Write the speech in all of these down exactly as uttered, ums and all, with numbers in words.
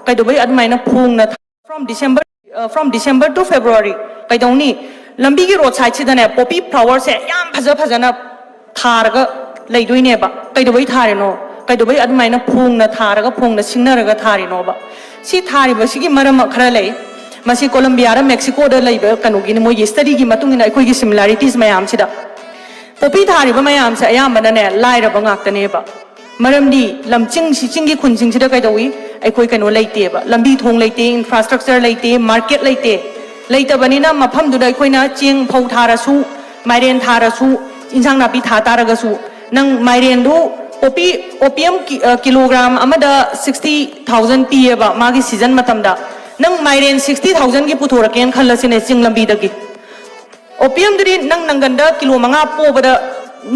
ꯀꯩꯗꯧꯕꯩ ꯑꯗꯨꯃꯥꯏꯅ ꯐꯣꯡꯅ from December from December to February ꯀꯩꯗꯧꯅꯤ? ꯂꯝꯕꯤꯒꯤ ꯔꯣꯗ ꯁꯥꯏꯗꯁꯤꯗꯅꯦ ꯄꯣꯄꯤ ꯐ꯭ꯂꯥꯋꯔꯁꯦ ꯌꯥꯝ ꯐꯖ ꯐꯖꯅ ꯊꯥꯔꯒ ꯂꯩꯗꯣꯏꯅꯦꯕ꯫ ꯀꯩꯗꯧꯕꯩ ꯊꯥꯔꯤꯅꯣ? ꯀꯩꯗꯧꯕꯩ ꯑꯗꯨꯃꯥꯏꯅ ꯐꯣꯡꯅ ꯊꯥꯔꯒ ꯐꯣꯡꯅ ꯁꯤꯡꯅꯔꯒ ꯊꯥꯔꯤꯅꯣꯕ? ꯁꯤ ꯊꯥꯔꯤꯕꯁꯤꯒꯤ ꯃꯔꯝ ꯈꯔ ꯂꯩ꯫ ꯃꯁꯤ ꯀꯣꯂꯝꯕꯤꯌꯥꯗ, ꯃꯦꯛꯁꯤꯀꯣꯗ ꯂꯩꯕ ꯀꯩꯅꯣꯒꯤꯅꯤ, ꯃꯣꯏꯒꯤ ꯁ꯭ꯇꯗꯤꯒꯤ ꯃꯇꯨꯡ ꯏꯟꯅ ꯑꯩꯈꯣꯏꯒꯤ ꯁꯤꯃꯤꯂꯥꯔꯤꯇꯤꯁ ꯃꯌꯥꯝꯁꯤꯗ꯫ ꯄꯣꯄꯤ ꯊꯥꯔꯤꯕ ꯃꯌꯥꯝꯁꯦ ꯑꯌꯥꯝꯕꯅꯅꯦ ꯂꯥꯏꯔꯕ ꯉꯥꯛꯇꯅꯦꯕ꯫ ꯃꯔꯝꯗꯤ ꯂꯝ ꯆꯤꯡꯁꯤ, ꯆꯤꯡꯒꯤ ꯈꯨꯟꯁꯤꯡꯁꯤꯗ ꯀꯩꯗꯧꯏ? ꯑꯩꯈꯣꯏ ꯀꯩꯅꯣ ꯂꯩꯇꯦꯕ, ꯂꯝꯕꯤ ꯊꯣꯡ ꯂꯩꯇꯦ, ꯏꯟꯐ꯭ꯔꯥꯁ꯭ꯇ꯭ꯔꯛꯆꯔ ꯂꯩꯇꯦ, ꯃꯥꯔꯀꯦꯠ ꯂꯩꯇꯦ꯫ ꯂꯩꯇꯕꯅꯤꯅ ꯃꯐꯝꯗꯨꯗ ꯑꯩꯈꯣꯏꯅ ꯆꯦꯡ ꯐꯧ ꯊꯥꯔꯁꯨ, ꯃꯥꯏꯔꯦꯟ ꯊꯥꯔꯁꯨ, ꯏꯟꯁꯥꯡ ꯅꯥꯄꯤ ꯊꯥ ꯇꯥꯔꯒꯁꯨ, ꯅꯪ ꯃꯥꯏꯔꯦꯟꯗꯨ ꯄꯣꯄꯤ, ꯑꯣꯄꯤꯌꯝ ꯀꯤ-, ꯑ, ꯀꯤꯂꯣꯒ꯭ꯔꯥꯝ ꯑꯃꯗ ꯁꯤꯛꯁꯇꯤ ꯊꯥꯎꯖꯟ ꯄꯤꯌꯦꯕ ꯃꯥꯒꯤ ꯁꯤꯖꯟ ꯃꯇꯝꯗ꯫ ꯅꯪ ꯃꯥꯏꯔꯦꯟ ꯁꯤꯛꯁꯇꯤ ꯊꯥꯎꯖꯟꯒꯤ ꯄꯨꯊꯣꯔꯛꯀꯦꯅ ꯈꯜꯂꯁꯤꯅꯦ ꯆꯤꯡ ꯂꯝꯕꯤꯗꯒꯤ꯫ ꯑꯣꯄꯤꯌꯝꯗꯨꯗꯤ ꯅꯪ ꯅꯪꯒꯟꯗ ꯀꯤꯂꯣ ꯃꯉꯥ ꯄꯣꯕꯗ,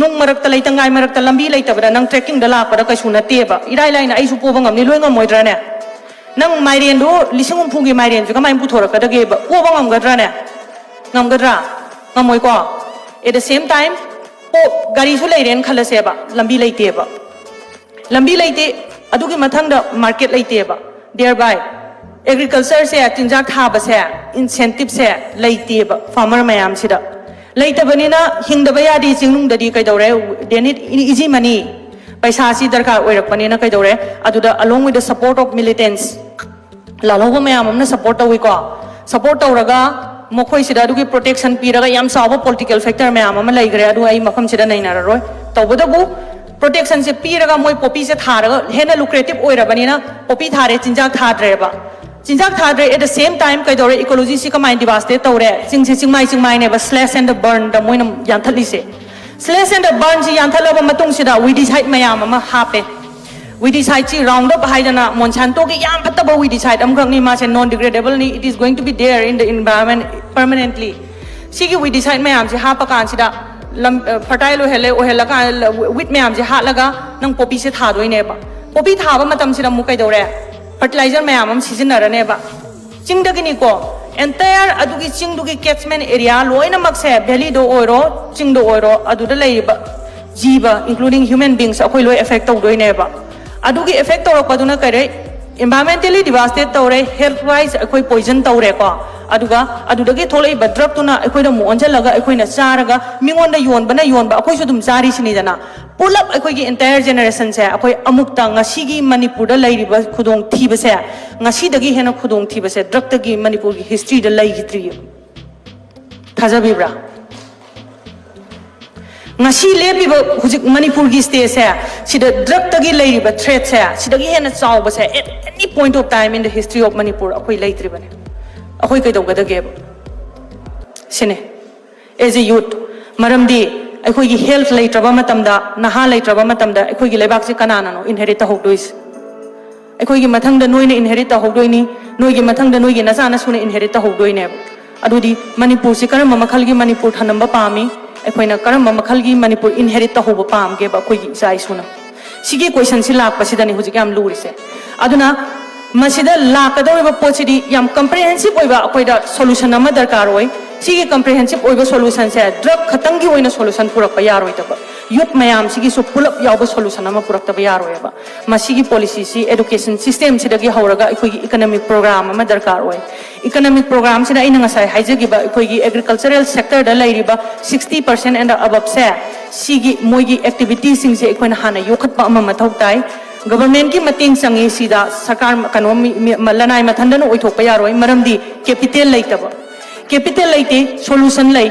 ꯅꯨꯡ ꯃꯔꯛꯇ, ꯂꯩꯇꯪꯒꯥꯏ ꯃꯔꯛꯇ ꯂꯝꯕꯤ ꯂꯩꯇꯕꯗ ꯅꯪ ꯇ꯭ꯔꯦꯛꯀꯤꯡꯗ ꯂꯥꯛꯄꯗ ꯀꯩꯁꯨ ꯅꯠꯇꯦꯕ꯫ ꯏꯔꯥꯏ ꯂꯥꯏꯅ ꯑꯩꯁꯨ ꯄꯣꯕ ꯉꯝꯅꯤ, ꯂꯣꯏ ꯉꯝꯃꯣꯏꯗ꯭ꯔꯥꯅꯦ? ꯅꯪ ꯃꯥꯏꯔꯦꯟꯗꯣ ꯂꯤꯁꯤꯡ ꯍꯨꯝꯐꯨꯒꯤ ꯃꯥꯏꯔꯦꯟꯁꯦ ꯀꯃꯥꯏꯅ ꯄꯨꯊꯣꯔꯛꯀꯗꯒꯦꯕ? ꯄꯣꯕ ꯉꯝꯒꯗ꯭ꯔꯥꯅꯦ? ꯉꯝꯒꯗ꯭ꯔꯥ? ꯉꯝꯃꯣꯏꯀꯣ? At the same time, ꯄꯣ-, ꯒꯥꯔꯤꯁꯨ ꯂꯩꯔꯦꯅ ꯈꯜꯂꯁꯦꯕ, ꯂꯝꯕꯤ ꯂꯩꯇꯦꯕ꯫ ꯂꯝꯕꯤ ꯂꯩꯇꯦ, ꯑꯗꯨꯒꯤ ꯃꯊꯪꯗ ꯃꯥꯔꯀꯦꯠ ꯂꯩꯇꯦꯕ꯫ Thereby, ꯑꯦꯒ꯭ꯔꯤꯀꯜꯆꯔꯁꯦ, ꯆꯤꯟꯖꯥꯛ ꯊꯥꯕꯁꯦ, ꯏꯟꯁꯦꯟꯇꯤꯞꯁꯦ ꯂꯩꯇꯦꯕ ꯐꯥꯔꯃꯔ ꯃꯌꯥꯝꯁꯤꯗ꯫ ꯂꯩꯇꯕꯅꯤꯅ ꯍꯤꯡꯗꯕ ꯌꯥꯗꯦ ꯆꯤꯡꯅꯨꯡꯗꯗꯤ꯫ ꯀꯩꯗꯧꯔꯦ? They need easy money꯫ ꯄꯩꯁꯥꯁꯤ ꯗꯔꯀꯥꯔ ꯑꯣꯏꯔꯛꯄꯅꯤꯅ ꯀꯩꯗꯧꯔꯦ? ꯑꯗꯨꯗ along with the support of militants, ꯂꯥꯜꯍꯧꯕ ꯃꯌꯥꯝ ꯑꯃꯅ ꯁꯞꯄꯣꯔꯠ ꯇꯧꯏꯀꯣ꯫ ꯁꯞꯄꯣꯔꯠ ꯇꯧꯔꯒ ꯃꯈꯣꯏꯁꯤꯗ ꯑꯗꯨꯒꯤ ꯄ꯭ꯔꯣꯇꯦꯛꯁꯟ ꯄꯤꯔꯒ ꯌꯥꯝ ꯆꯥꯎꯕ ꯄꯣꯂꯤꯇꯤꯀꯦꯜ ꯐꯦꯛꯇꯔ ꯃꯌꯥꯝ ꯑꯃ ꯂꯩꯈ꯭ꯔꯦ, ꯑꯗꯨ ꯑꯩ ꯃꯐꯝꯁꯤꯗ ꯅꯩꯅꯔꯔꯣꯏ꯫ ꯇꯧꯕꯇꯕꯨ ꯄ꯭ꯔꯣꯇꯦꯛꯁꯟꯁꯦ ꯄꯤꯔꯒ ꯃꯣꯏ ꯄꯣꯄꯤꯁꯦ ꯊꯥꯔꯒ ꯍꯦꯟꯅ ꯂꯨꯀ꯭ꯔꯦꯇꯤꯞ ꯑꯣꯏꯔꯕꯅꯤꯅ ꯄꯣꯄꯤ ꯊꯥꯔꯦ, ꯆꯤꯟꯖꯥꯛ ꯊꯥꯗ꯭ꯔꯦꯕ꯫ ꯆꯤꯟꯖꯥꯛ ꯊꯥꯗ꯭ꯔꯦ, at the same time ꯀꯩꯗꯧꯔꯦ? ꯏꯀꯣꯂꯣꯖꯤꯁꯤ ꯀꯃꯥꯏꯅ ꯗꯤꯚꯥꯁꯇꯦꯠ ꯇꯧꯔꯦ? ꯆꯤꯡꯁꯦ ꯆꯤꯡꯃꯥꯏ ꯆꯤꯡꯃꯥꯏꯅꯦꯕ slash and burn ꯗ ꯃꯣꯏꯅ ꯌꯥꯟꯊꯠꯂꯤꯁꯦ꯫ Slash and burn ꯁꯤ ꯌꯥꯟꯊꯠꯂꯕ ꯃꯇꯨꯡꯁꯤꯗ ꯋꯤꯗꯤꯁꯥꯏꯠ ꯃꯌꯥꯝ ꯑꯃ ꯍꯥꯞꯄꯦ꯫ ꯋꯤꯗꯤꯁꯥꯏꯠꯁꯤ Roundup ꯍꯥꯏꯗꯅ ꯃꯣꯟꯁꯥꯟꯇꯣꯒꯤ ꯌꯥꯝ ꯐꯠꯇꯕ ꯋꯤꯗꯤꯁꯥꯏꯠ ꯑꯃꯈꯛꯅꯤ, ꯃꯥꯁꯦ non degradable ꯅꯤ, it is going to be there in the environment permanently꯫ ꯁꯤꯒꯤ ꯋꯤꯗꯤꯁꯥꯏꯠ ꯃꯌꯥꯝꯁꯦ ꯍꯥꯞꯄ ꯀꯥꯟꯁꯤꯗ ꯂꯝ, ꯑ, fertile ꯑꯣꯏꯍꯜꯂꯦ, ꯑꯣꯏꯍꯜꯂꯀꯥꯟꯗ ꯋꯤꯠ ꯃꯌꯥꯝꯁꯦ ꯍꯥꯠꯂꯒ ꯅꯪ ꯄꯣꯄꯤꯁꯦ ꯊꯥꯗꯣꯏꯅꯦꯕ꯫ ꯄꯣꯄꯤ ꯊꯥꯕ ꯃꯇꯝꯁꯤꯗ ꯑꯃꯨꯛ ꯀꯩꯗꯧꯔꯦ? ꯐꯔꯇꯤꯂꯥꯏꯖꯔ ꯃꯌꯥꯝ ꯑꯃ ꯁꯤꯖꯤꯟꯅꯔꯅꯦꯕ꯫ ꯆꯤꯡꯗꯒꯤꯅꯤꯀꯣ, entire ꯑꯗꯨꯒꯤ ꯆꯤꯡꯗꯨꯒꯤ catchment area ꯂꯣꯏꯅꯃꯛꯁꯦ, valley ꯗ ꯑꯣꯏꯔꯣ, ꯆꯤꯡꯗ ꯑꯣꯏꯔꯣ, ꯑꯗꯨꯗ ꯂꯩꯔꯤꯕ ꯖꯤꯕ, including human beings, ꯑꯩꯈꯣꯏ ꯂꯣꯏ affect ꯇꯧꯗꯣꯏꯅꯦꯕ꯫ ꯑꯗꯨꯒꯤ affect ꯇꯧꯔꯛꯄꯗꯨꯅ ꯀꯔꯤ? Environmentally devastated ꯇꯧꯔꯦ, health wise ꯑꯩꯈꯣꯏ poison ꯇꯧꯔꯦꯀꯣ꯫ ꯑꯗꯨꯒ ꯑꯗꯨꯗꯒꯤ ꯊꯣꯛꯂꯛꯏꯕ drugꯇꯨꯅ ꯑꯩꯈꯣꯏꯗ ꯑꯃꯨꯛ ꯑꯣꯟꯁꯤꯜꯂꯒ ꯑꯩꯈꯣꯏꯅ ꯆꯥꯔꯒ ꯃꯤꯉꯣꯟꯗ ꯌꯣꯟꯕꯅ ꯌꯣꯟꯕ, ꯑꯩꯈꯣꯏꯁꯨ ꯑꯗꯨꯝ ꯆꯥꯔꯤꯁꯤꯅꯤꯗꯅ꯫ ꯄꯨꯂꯞ ꯑꯩꯈꯣꯏꯒꯤ entire generationꯁꯦ ꯑꯩꯈꯣꯏ ꯑꯃꯨꯛꯇ ꯉꯁꯤꯒꯤ ꯃꯅꯤꯄꯨꯔꯗ ꯂꯩꯔꯤꯕ ꯈꯨꯗꯣꯡꯊꯤꯕꯁꯦ, ꯉꯁꯤꯗꯒꯤ ꯍꯦꯟꯅ ꯈꯨꯗꯣꯡꯊꯤꯕꯁꯦ drugꯇꯒꯤ ꯃꯅꯤꯄꯨꯔꯒꯤ historyꯗ ꯂꯩꯈꯤꯗ꯭ꯔꯤꯌꯦ꯫ ꯊꯥꯖꯕꯤꯕ꯭ꯔꯥ? ꯉꯁꯤ ꯂꯦꯞꯄꯤꯕ ꯍꯧꯖꯤꯛ ꯃꯅꯤꯄꯨꯔꯒꯤ stateꯁꯦ, ꯁꯤꯗ drugꯇꯒꯤ ꯂꯩꯔꯤꯕ threatꯁꯦ, ꯁꯤꯗꯒꯤ ꯍꯦꯟꯅ ꯆꯥꯎꯕꯁꯦ at any point of time in the history of Manipur ꯑꯩꯈꯣꯏ ꯂꯩꯇ꯭ꯔꯤꯕꯅꯦ꯫ ꯑꯩꯈꯣꯏ ꯀꯩꯗꯧꯒꯗꯒꯦꯕ? ꯁꯤꯅꯦ꯫ As a youth, ꯃꯔꯝꯗꯤ ꯑꯩꯈꯣꯏꯒꯤ health ꯂꯩꯇ꯭ꯔꯕ ꯃꯇꯝꯗ, ꯅꯍꯥ ꯂꯩꯇ꯭ꯔꯕ ꯃꯇꯝꯗ ꯑꯩꯈꯣꯏꯒꯤ ꯂꯩꯕꯥꯛꯁꯦ ꯀꯅꯥꯅꯅꯣ inherit ꯇꯧꯍꯧꯗꯣꯏꯁꯦ? ꯑꯩꯈꯣꯏꯒꯤ ꯃꯊꯪꯗ ꯅꯣꯏꯅ inherit ꯇꯧꯍꯧꯗꯣꯏꯅꯤ, ꯅꯣꯏꯒꯤ ꯃꯊꯪꯗ ꯅꯣꯏꯒꯤ ꯅꯆꯥ ꯅꯁꯨꯅ inherit ꯇꯧꯍꯧꯗꯣꯏꯅꯦꯕ꯫ ꯑꯗꯨꯗꯤ ꯃꯅꯤꯄꯨꯔꯁꯤ ꯀꯔꯝꯕ ꯃꯈꯜꯒꯤ ꯃꯅꯤꯄꯨꯔ ꯊꯝꯂꯝꯕ ꯄꯥꯝꯃꯤ? ꯑꯩꯈꯣꯏꯅ ꯀꯔꯝꯕ ꯃꯈꯜꯒꯤ ꯃꯅꯤꯄꯨꯔ inherit ꯇꯧꯍꯧꯕ ꯄꯥꯝꯒꯦꯕ ꯑꯩꯈꯣꯏꯒꯤ ꯏꯆꯥ ꯏꯁꯨꯅ? ꯁꯤꯒꯤ questionꯁꯤ ꯂꯥꯛꯄꯁꯤꯗꯅꯤ ꯍꯧꯖꯤꯛ ꯌꯥꯝ ꯂꯨꯔꯤꯁꯦ꯫ ꯑꯗꯨꯅ ꯃꯁꯤꯗ ꯂꯥꯛꯀꯗꯧꯔꯤꯕ ꯄꯣꯠꯁꯤꯗꯤ ꯌꯥꯝ comprehensive ꯑꯣꯏꯕ ꯑꯩꯈꯣꯏꯗ solution ꯑꯃ ꯗꯔꯀꯥꯔ ꯑꯣꯏ꯫ ꯁꯤꯒꯤ comprehensive ꯑꯣꯏꯕ solutionꯁꯦ drug ꯈꯛꯇꯪꯒꯤ ꯑꯣꯏꯅ solution ꯄꯨꯔꯛꯄ ꯌꯥꯔꯣꯏꯗꯕ꯫ Youth ꯃꯌꯥꯝꯁꯤꯒꯤꯁꯨ ꯄꯨꯂꯞ ꯌꯥꯎꯕ solution ꯑꯃ ꯄꯨꯔꯛꯇꯕ ꯌꯥꯔꯣꯏꯕ꯫ ꯃꯁꯤꯒꯤ policyꯁꯤ education systemꯁꯤꯗꯒꯤ ꯍꯧꯔꯒ ꯑꯩꯈꯣꯏꯒꯤ economic program ꯑꯃ ꯗꯔꯀꯥꯔ ꯑꯣꯏ꯫ Economic programꯁꯤꯗ ꯑꯩꯅ ꯉꯁꯥꯏ ꯍꯥꯏꯖꯈꯤꯕ ꯑꯩꯈꯣꯏꯒꯤ agricultural sectorꯗ ꯂꯩꯔꯤꯕ sixty percent and aboveꯁꯦ, ꯁꯤꯒꯤ ꯃꯣꯏꯒꯤ activityꯁꯤꯡꯁꯦ ꯑꯩꯈꯣꯏꯅ ꯍꯥꯟꯅ ꯌꯣꯛꯈꯠꯄ ꯑꯃ ꯃꯊꯧ ꯇꯥꯏ꯫ Governmentꯀꯤ ꯃꯇꯦꯡ ꯆꯪꯉꯤ ꯁꯤꯗ, ꯁꯔꯀꯥꯔ ꯀꯩꯅꯣ ꯃꯤ- ꯃꯤ- ꯂꯅꯥꯏ ꯃꯊꯟꯗꯅ ꯑꯣꯏꯊꯣꯛꯄ ꯌꯥꯔꯣꯏ, ꯃꯔꯝꯗꯤ capital ꯂꯩꯇꯕ꯫ Capital ꯂꯩꯇꯦ, solution ꯂꯩ꯫